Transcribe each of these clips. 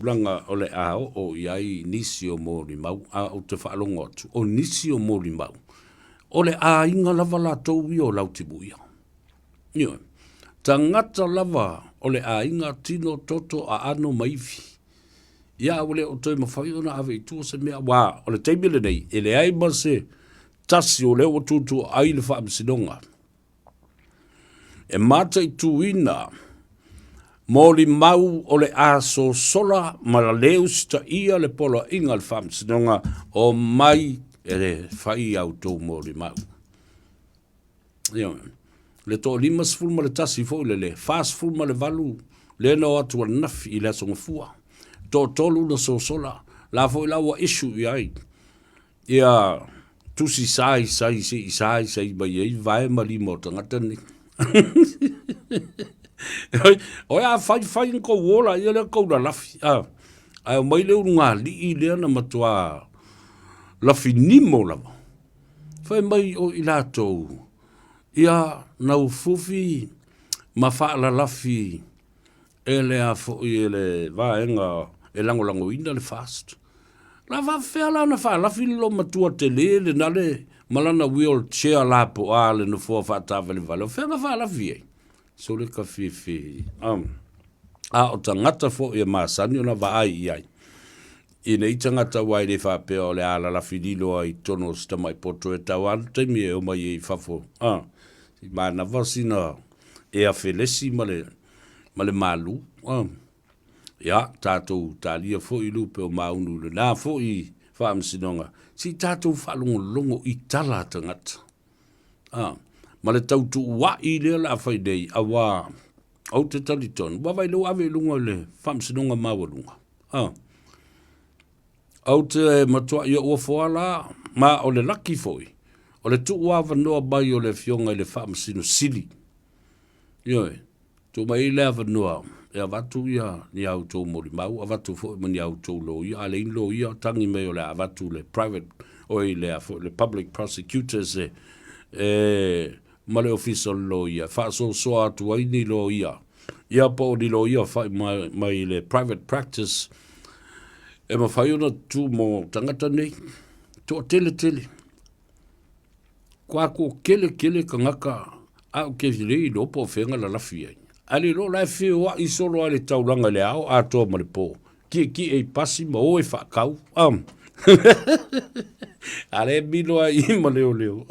Tulaga o le a oo i ai nisi o molimau, a ou te faalogo atu, o nisi o molimau, o le aiga lava latou ia o Lautimuia. Ioe. Tagata lava o le aiga, tino, toto, aano ma ivi. Ia a ua le o toe mafai ona ave i tua se mea, aua o le taimi lenei, e leai ma se tasi o lea ua tuutuuai le Faamasinoga e mataituina molimau o le a sosola ma le usitaia le poloaiga a le Faamasinoga o mai e fai a outou molimau. Ioe. Le toa-51 foi lele, 48 lea na o atu ananafi i le Aso Gafua, toatolu na sosola, la foi la ua issue i ai ia tusi sai sai se i sai sai mai ai vae ma lima o tagata nei. Oi a fai fai ni kou ola ia lea kou lalafi. Ah, ae o mai le ulugalii lea na matua lafi nimo lava. Fai mai o i latou, ia naufufi ma faalalafi e le a foi e le vaega e lagolagoina le FAST. La faafefea la ona faalafi le loomatua tele lena le ma lana wheelchair lapoa le nofoa faataavalevale? O fea na faalafi ai? Sole ka fefe. A o tagata foi e masani ona vaai i ai i nei tagata, aua e le faapea o le a lalafi lilo ai i totonu o si tamai poto e tau lava le taimi e omai ai i fafo. Se i manava sina ea felesi ma le ma le malu. Ia, tatou talia foi lupe o maunu i lena foi faamasinoga, se i tatou faalogologo i tala a tagata. Ma le tautuua'i lea o le a fai nei, auā ou te talitonu, ua vaai lea ua ave i luga i le faamasinoga maualuga. Ou te matuai ou ofo lava la, ma o le laki foi, o le tuuavanoa mai o le Afioga i le Faamasino Sili. Ioe, tuu mai ai le avanoa e avatu ia ni a outou molimau, avatu foi ma ni a outou loia, a leai ni loia, tagi mai o le a avatu le private, oi le a foi le public prosecutors e, e ma le ofisa o le loia, e faasoasoa atu ai ni loia, ia po o ni loia fai mai, mai le private practice e mafai ona tu mo tagata nei. Toatele tele. Kua toatele tele tagata ae ou te le iloa po o fea na lalafi ai. Ae le iloa o la e feoai solo lava i le taulaga i le ao atoa ma le po, tietie i pasi ma o e faatau. A lea e milo ai i ma leoleo.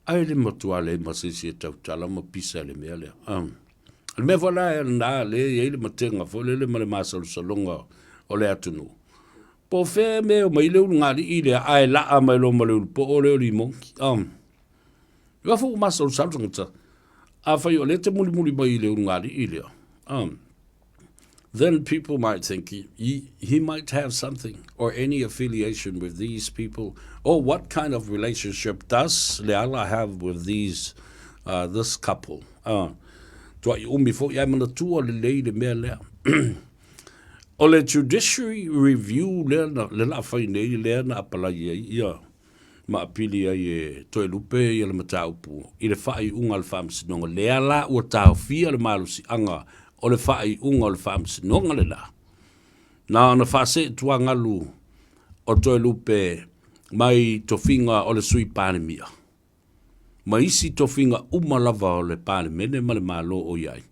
Ae le matua leai ma se isi e tautala ma pisa i le mea lea. O le mea foi la lena lea e i ai le matega foi lele ma le masalosaloga o le atunuu. Po o fea mea e omai ai le ulugalii lea ae laa mai loa ma le ulupoo lea o Limoni. Aua foi ua masalosalo tagata, afai o lea e te mulimuli mai i le ulugalii lea, then people might think he, he might have something or any affiliation with these people or what kind of relationship does Leala have with these uh, this couple. Tuai umi foi ae manatua lelei le mea lea. O le judiciary review lea na, le la fai nei lea na apalai ai ia ma apili ai e Toelupe ia le mataupu i le faaiuga a le Faamasinoga, lea la ua taofia le malosiaga o le faaiuga o le Faamasinoga lena. Na ona faaseetuagalu o Toelupe mai tofiga o le Sui Palemia ma isi tofiga uma lava o le Palemene ma le Malo o i ai,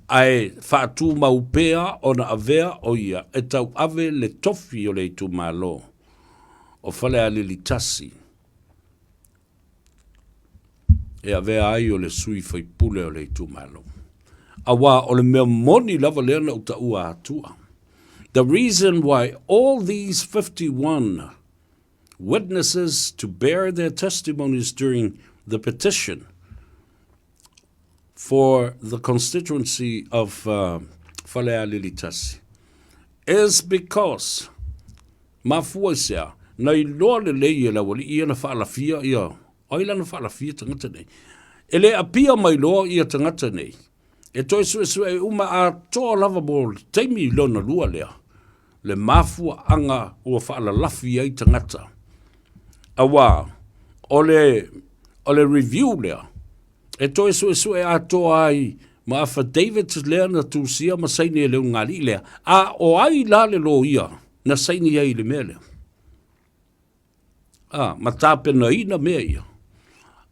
ae faatumau pea ona avea o ia e tauave le tofi o le itumalo o Falealili 1 e avea ai o le sui faipule o le itumalo. Aua o le mea moni lava lea na ou taua atua. The reason why all these 51 witnesses to bear their testimonies during the petition for the constituency of uh, Falealili Tasi is because mafua i sea, na iloa lelei e le aualii ia na faalafia ia, ai la na faalafia tagata nei. E le apia mai loa ia tagata nei, E toe suesue uma atoa lava mo le taimi lona lua lea, le mafuaaga ua faalalafi ai tagata. Auā, o le, o le review lea, e toe suesue atoa ai Ma affidavits lea na tusia ma saini e le ulugalii lea, a o ai la le loia na saini ai i le mea lea? A, ma tapenaina mea ia.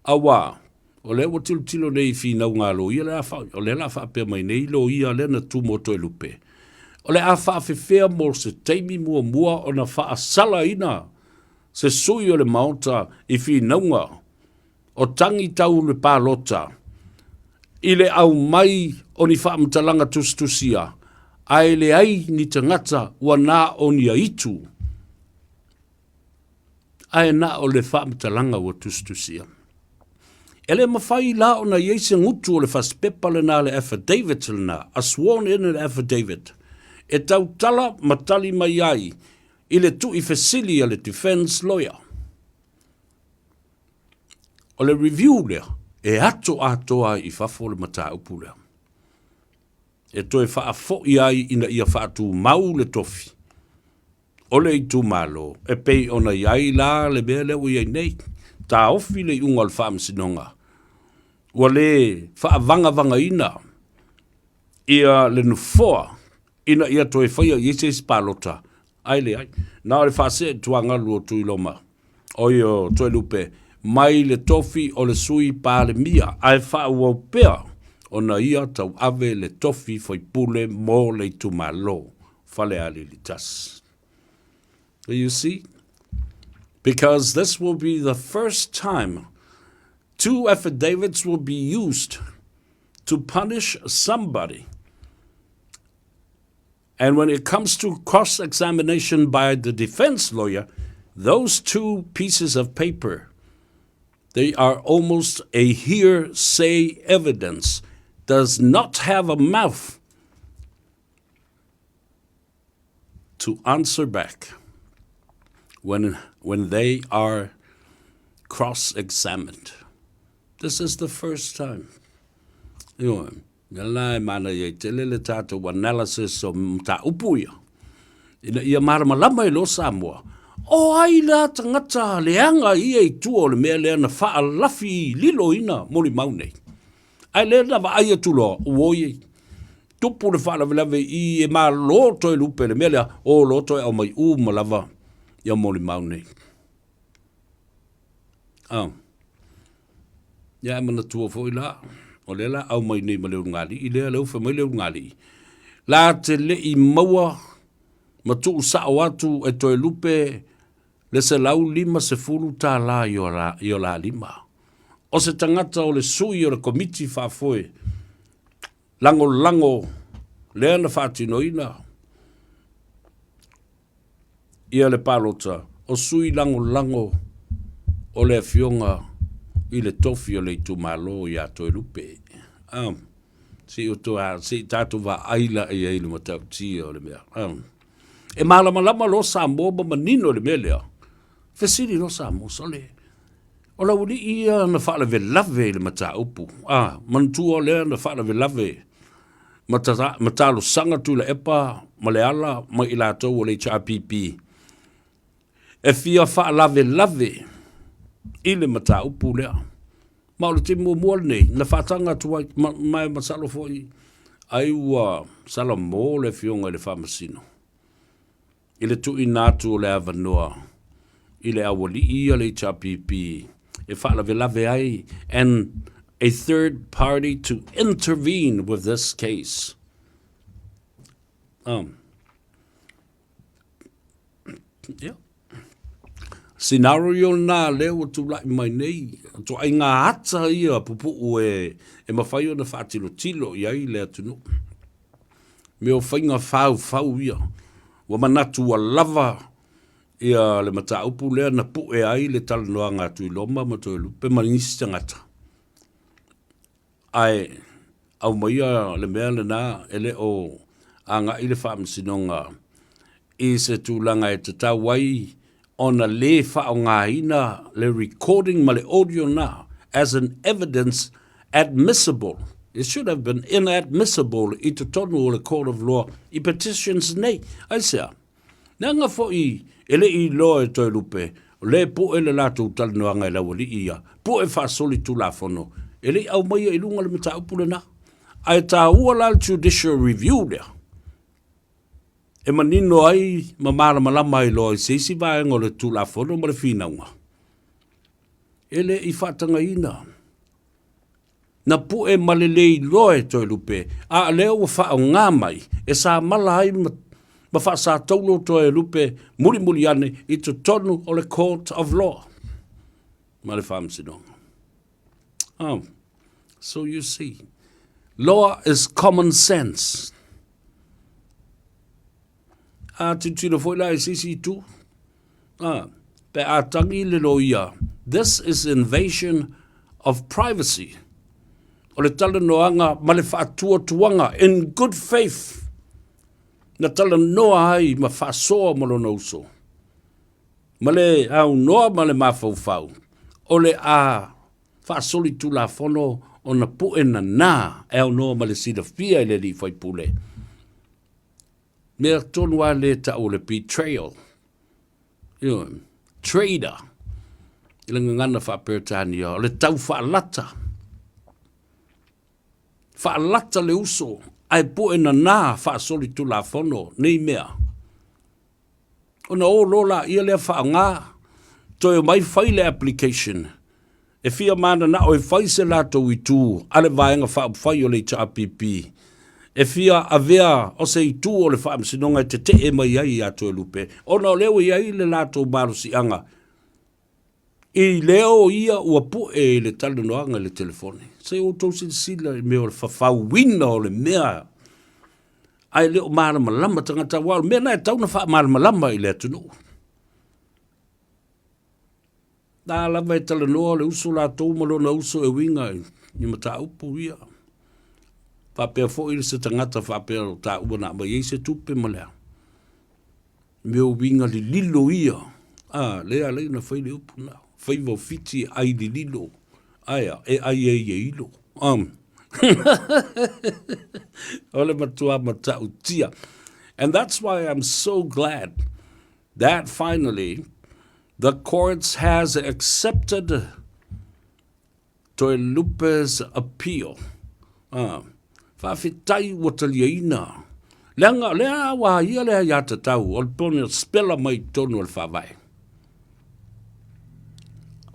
Auā, o lea ua tilotilo nei i finauga a loia le a fa, o lea o le a faapea mai nei loia lea na tu mo Toelupe, o le a faafefea mo se taimi muamua ona faasalaina se sui o le Maota i finauga o tagi tau le palota i le aumai o ni faamatalaga tusitusia ae leai ni tagata ua na o ni aitu ae na o le faamatalaga ua tusitusia. E le mafai la ona i ai se gutu o le fasipepa lena le affidavit lena, a sworn in affidavit, e tautala ma tali mai ai i le tuifesili a le defense lawyer. O le review lea, e ato atoa ai i fafo le mataupu lea. E toe faafoi ai ina ia faatumau le tofi o le itumalo e pei ona i ai la le mea lea ua i ai nei. Taofi le iuga o le faamasinoga, ua le faavagavagaina ia le nofoa ina ia toe faia i ai se isi palota, ae leai. Na o le faasee tuagalu o Tuiloma, oi o Toelupe, mai le tofi o le Sui Palemia, ae faaauau pea ona ia tauave le tofi faipule mo le itumalo Falealili 1. You see? Because this will be the first time two affidavits will be used to punish somebody. And when it comes to cross-examination by the defense lawyer, those two pieces of paper, they are almost a hearsay evidence, does not have a mouth to answer back when, when they are cross-examined. This is the first time. Ioe, mea la e manaia ai tele le tatou analysis o mataupu ia, ina ia malamalama ai loa Samoa, o ai la tagata leaga ia i tua o le mea lea na faalafi liloina molimau nei. Ae lea na vaai atu loa, oi, tupu le faalavelave i e malo Toelupe le mea lea, o loa toe aumai uma lava ia molimau nei. Oh. Ia e manatua foi la, o lea la aumai nei ma le ulugalii lea, lea ua fai mai le ulugalii, la te le i maua ma tuusao atu e Toelupe le $150 i o la lima. O se tagata o le sui o le Komiti Faafoe Lagolago lea na faatinoina ia le palota, o sui lagolago o le afioga i le tofi o le itumalo ia Toelupe. Ah, se i tatou vaai la i ai i le matautia o le mea. Ah. E malamalama loa Samoa ma manino i le mea lea. Fesili loa Samoa, sole, o le aualii ia na faalavelave i le mataupu. Ah, manatua lea na faalavelave ma, ta, ma talosaga Tuilaepa ma Leala ma i latou o le HRPP e fia faalavelave i le mataupu lea. Ma o le taimi muamua lenei na faataga atu ai, ma, ma e masalo foi ai ua salamo le afioga i le Faamasino i le tuuina atu o le avanoa i le aualii ia le HRPP e faalavelave ai and a third party to intervene with this case. Um, yeah. Scenario na lea ua tulai mai nei, ituaiga ata ia pupuu e, e mafai ona faatilotilo i ai le atunuu. Mea o faiga faufau ia, ua manatu ua lava ia le mataupu lea na pue ai le talanoaga a Tuiloma ma Toelupe ma nisi tagata. Ae aumaia le mea lena e le o agai le Faamasinoga i se tulaga e tatau ai ona lē faaaogaina le recording ma le audio na as an evidence admissible. It should have been inadmissible i totonu o le court of law i petitions nei. Aisea? Leaga foi e le i iloa e Toelupe, o lea e pue le latou talanoaga e le aualii ia, pue faasolitulafono, e le i aumaia i luga le mataupu lena. Ae taua la le judicial review lea e manino ai ma malamalama ai loa i se isi vaega o le Tulafono ma le finauga e le i faatagaina. Na pue ma le le iloa e Toelupe, a o lea ua faaaoga mai e samala ai ma, ma faasataulo Toelupe mulimuli ane i totonu o le Court of Law ma le Faamasinoga. Oh, so you see, law is common sense. A tilotilo foi la i se isi itu, a, pe a tagi le loia, this is invasion of privacy. O le talanoaga ma le faatuatuaga in good faith na talanoa ai ma faasoa ma lona uso. Ma le aunoa ma le mafaufau, o le a faasolitulafono ona pue nana e aunoa ma le silafia i le alii faipule. Mea tonu lava lea e tau o le betrayal, ioe, traitor i le gagana faa-Peretania, o le tau faalata. Faalata le uso ae pue nana faasolitulafono nei mea. Ona o loa laia lea faaaoga, toe omai fai le application e fia mananao e fai se latou itu a le Vaega Faaupufai o le HRPP e fia avea o se itu o le Faamasinoga e tetee mai ai ia Toelupe ona o lea ua i ai le latou malosiaga i leo ia ua pue i le talanoaga i le telefoni. Se i outou silasila i mea o le fafauina o le mea ae le o malamalama tagata aua o le mea lena e tatau ona faamalamalama i le atunuu. La lava e talanoa le uso latou ma lona uso e uiga i mataupu ia. Faapea foi se tagata faapea o taua na aumai ai se tupe ma le a. Mea o uiga lililo ia. A, lea alai ona fai le upu na. Faiva o Fiti e ai lililo. Ae a? E ai ai e ilo. O le matua matautia. And that's why I'm so glad that finally the courts has accepted Toelupe's appeal. Ah, faafetai ua taliaina. Leaga o lea ua ia le aiatatau o le pona spela mai totonu o le faavae.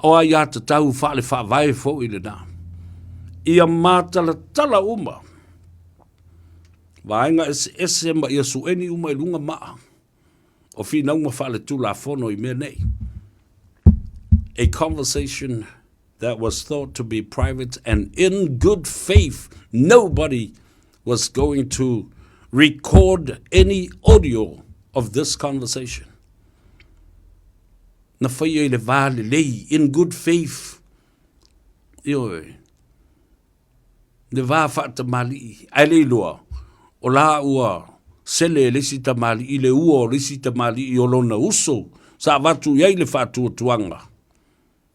O aiatatau faale-faavae foi lena. Ia matalatala uma vaega eseese ma ia sueni uma i luga maa o finauga faaletulafono i mea nei. A conversation that was thought to be private and in good faith nobody was going to record any audio of this conversation. Na faia i le vā lelei, in good faith. Ioe. Le va faatamalii, ae le iloa, o la ua sele e le isi tamalii le ua o le isi tamalii o lona uso sa avatu i ai le faatuatuaga.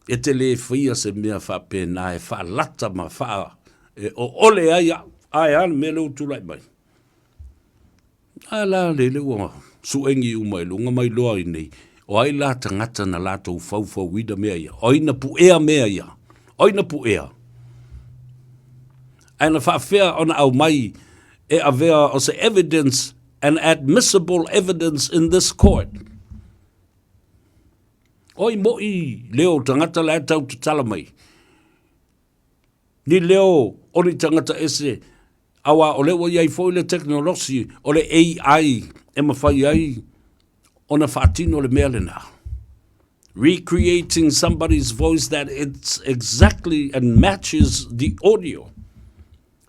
E te le faia se mea faapena e faalata ma faa e oole ai au. Ae a le mea lea ua tulai mai? A la lele ua suegi uma i luga ma iloa ai nei, o ai la tagata na latou faufauina mea ia? O ai na puea mea ia? O ai na puea? Ae na faafefea ona aumai e avea o se evidence, an admissible evidence in this court? Oi moʻi leo tagata la e tau tatala mai. Ni leo o ni tagata ese, aua o lea ua i ai foi le tekonolosi o le AI e mafai ai ona faatino le mea lena. Recreating somebody's voice that it's exactly and matches the audio.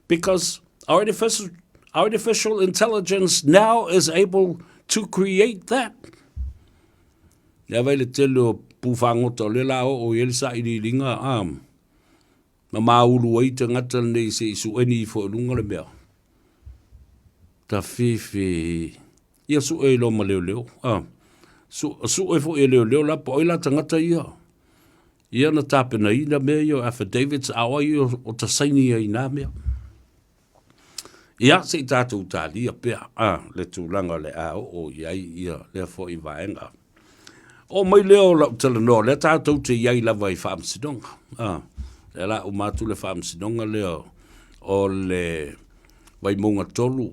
Because artificial, artificial intelligence now is able to create that. Lea vai le tele o pū fagota o lea la oo i ai le sailiiliga a ma maulu ai tagata lenei se i sueni ifo i luga le mea. Tafefe ia sue loa ma leoleo a sue foi e leoleo la po o ai la tagata ia. Ia na tapenaina mea ia o affidavits a o ai o ta saini ai i na mea. Ia, se i tatou talia pea a le tulaga o le a oo i ai ia lea foi vaega. Oo mai lea o lau talanoa, lea tatou te i ai lava i faamasinoga. A, lea la uma atu le faamasinoga lea o le. Vaimauga 3,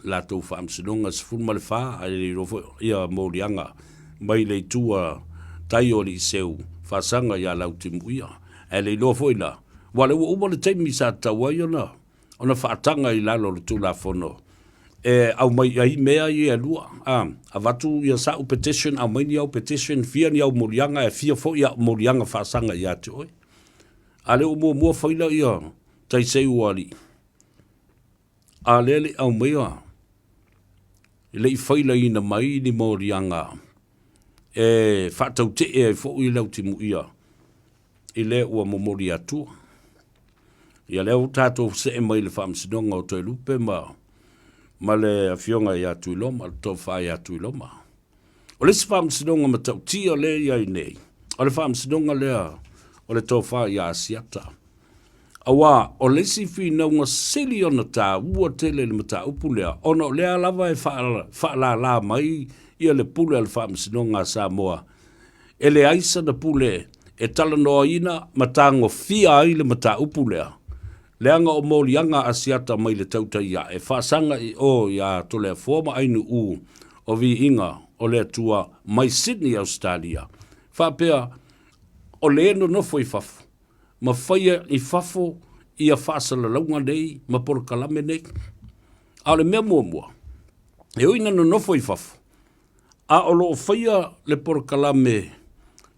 latou faamasinoga 14, ae le iloa foi ia moliaga mai le itu a tai o Aliiseu faasaga ia Lautimuia. Ae le iloa foi la, aua o lea ua uma le taimi sa tatau ai ona ona faataga i lalo o le Tulafono e aumai ai mea ia e lua, a, avatu ia sa'u petition, aumai ni au petition, fia ni au moliaga ae fia foi a'u moliaga faasaga ia te oe. A lea ua muamua faila ia taiseu o alii, a lea e le i aumaia, e le i failaina mai ni moliaga e faatautee ai foi le autimuia i le ua momoli atua. Ia lea ua tatou see mai i le faamasinoga o Toelupe ma ma le afioga ia Tuiloma, le tofa ia Tuiloma. O le isi faamasinoga matautia lea e i ai nei, o le faamasinoga lea o le tofa ia Asiata. Aua o le isi finauga sili ona taua tele i le mataupu lea, ona o lea lava e faalala mai ia le pule a le Faamasinoga a Samoa, e leai sana pule e talanoaina ma tagofia ai le mataupu lea, leaga o moliaga a Asiata mai le tautai ae faasaga i o iā Toleafoa ma Ainu'u o Viiga o le Atua mai Sydney, Ausetalia, faapea o le nonofo i fafo ma faia i fafo ia faasalalauga nei ma polokalame nei. A o le mea muamua, e ui ina nonofo i fafo, a o lo o faia le polokalame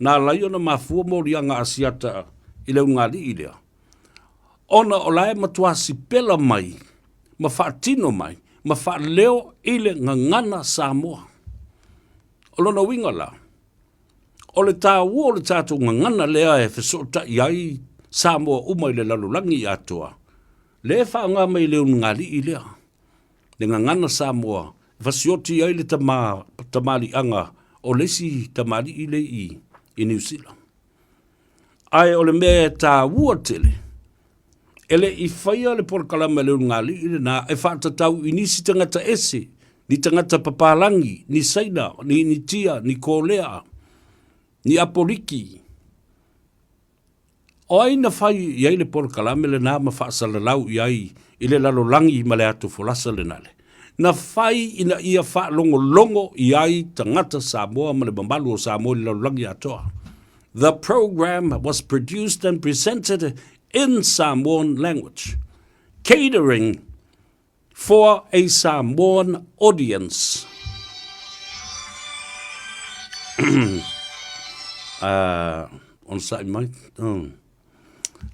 na ala ai ona mafua moliaga Asiata i le ulugalii lea, ona o la e matua sipela mai ma faatino mai ma faaleo i le gagana Samoa. O lona uiga la, O le taua o le tatou gagana lea e fesootai ai Samoa uma i le lalolagi atoa, lea e faaaoga mai e le ulugalii lea, le gagana Samoa e fasioti ai le tama, tamaliiaga o le isi tamalii lea i, i Niu Sila. Ae o le mea e taua tele, e le i faia le polokalame a le ulugalii lena e faatatau i nisi tagata ese, ni tagata papalagi, ni Saina, ni Initia, ni Kolea, ni Apoliki. O ai na fai i ai le polokalame lena ma faasalalau i ai i le lalolagi ma le ato folasa lena le? Na fai ina ia faalogologo i ai tagata Samoa ma le mamalu o Samoa i le lalolagi atoa. The program was produced and presented in Samoan language, catering for a Samoan audience. uh, onosai mai.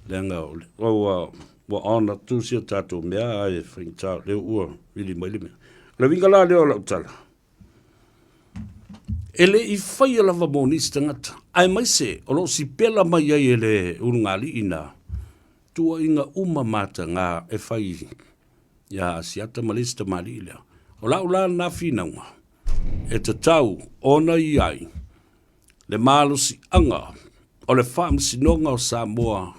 Leaga o le, ua, ua on atu si o tatou mea ai e whaingata, lea ua vili mai le mea. O le uiga la lea o lau tala, e le i faia lava mo nisi tagata, aemaise o lo o sipela mai ai e le ulugalii na tuuaiga uma mataga e fai iā Asiata ma le isi tamalii lea. O lau la lena finauga, e tatau ona i ai le malosiaga o le Faamasinoga o Samoa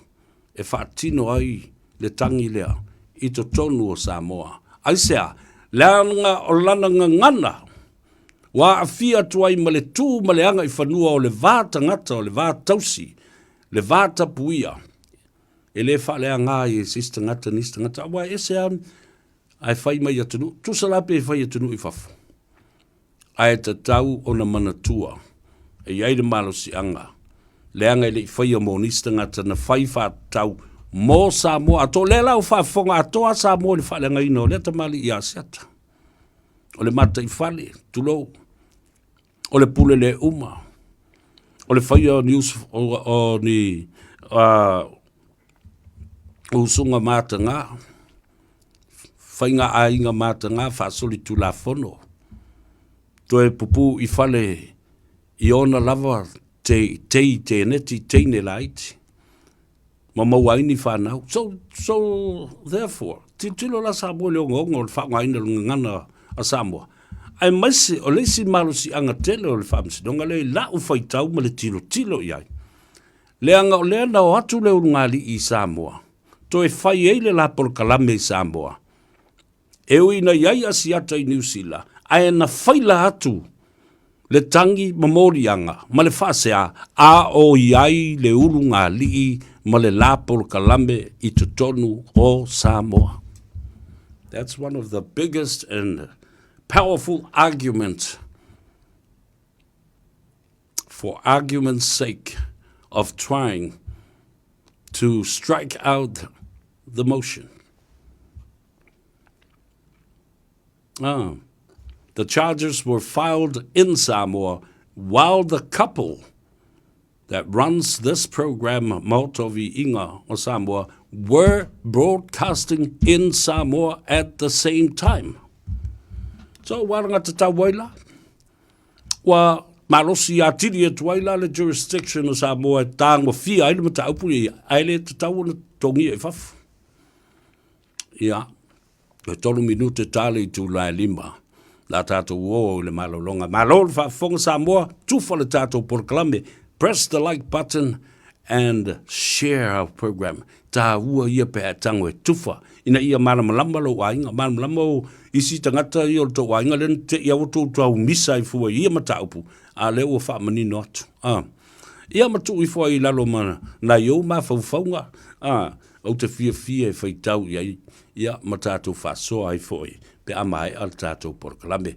e faatino ai le tagi lea i totonu o Samoa. Aisea? Leaga o lana gagana ua aafia atu ai ma le tu ma le agaifanua o le va tagata, o le va tausi, le va tapuia, e le faaleaga ai e se isi tagata nisi tagata, aua e ese lava ae fai mai atunuu, tusa la pe fai atunuu i fafo. Ae tatau ona manatua e i ai le malosiaga, leaga e le i faia mo nisi tagata na fai faatatau mo Samoa atoa. O lea la ua faafofoga atoa Samoa i le faaleagaina o lea tamalii ia Asiata. O le mataifale, tulou, o le pule le uma, o le faia o ni, o, o ni uh, usuga mataga, faiga aiga mataga faasolitulafono, toe pupuu i fale i ona lava te, tei teneti teine laiti ma maua ai ni fanau. So, so therefore, tilotilo la Samoa i le ogaoga o le faaaogaina o le gagana a Samoa, aemaise o le isi malosiaga tele o le Faamasinoga lea i la'u faitau ma le tilotilo i ai, leaga o lea na o atu le ulugalii i Samoa, toe fai ai le la polokalame i Samoa. E ui ina i ai Asiata i Niu Sila, ae na faila atu le tagi ma moliaga ma le faasea a o i ai le ulugalii ma le la polokalame i totonu o Samoa. That's one of the biggest and powerful arguments for argument's sake of trying to strike out the motion. Ah, the charges were filed in Samoa while the couple that runs this program, Maota o Viiga o Samoa, were broadcasting in Samoa at the same time. So, ua alagatatau ai la. Ua malosi atili atu ai la le jurisdiction o Samoa e tagofia ai le mataupu ia, ae le tatau ona totogia i fafo. Ia, E tolu minute ta le itula e lima. La tatou o i le malologa. Malo le faafofoga Samoa, tufa le tatou polokalame. Press the like button and share our program. Tāua ia pe a e tango e tufa ina ia malamalama lou aiga, malamalama o isi tagata ia o le tou aiga lea na te i a ua tou taumisa ai fua i ia mataupu, a lea ua faamanino atu. Ah. Ia ma tuu ifo ai i lalo ma nai ou mafaufauga. Ah. Ou te fiafia e faitau i ai, ia, ma tatou faasoa ai foi pe a maea le tatou polokalame.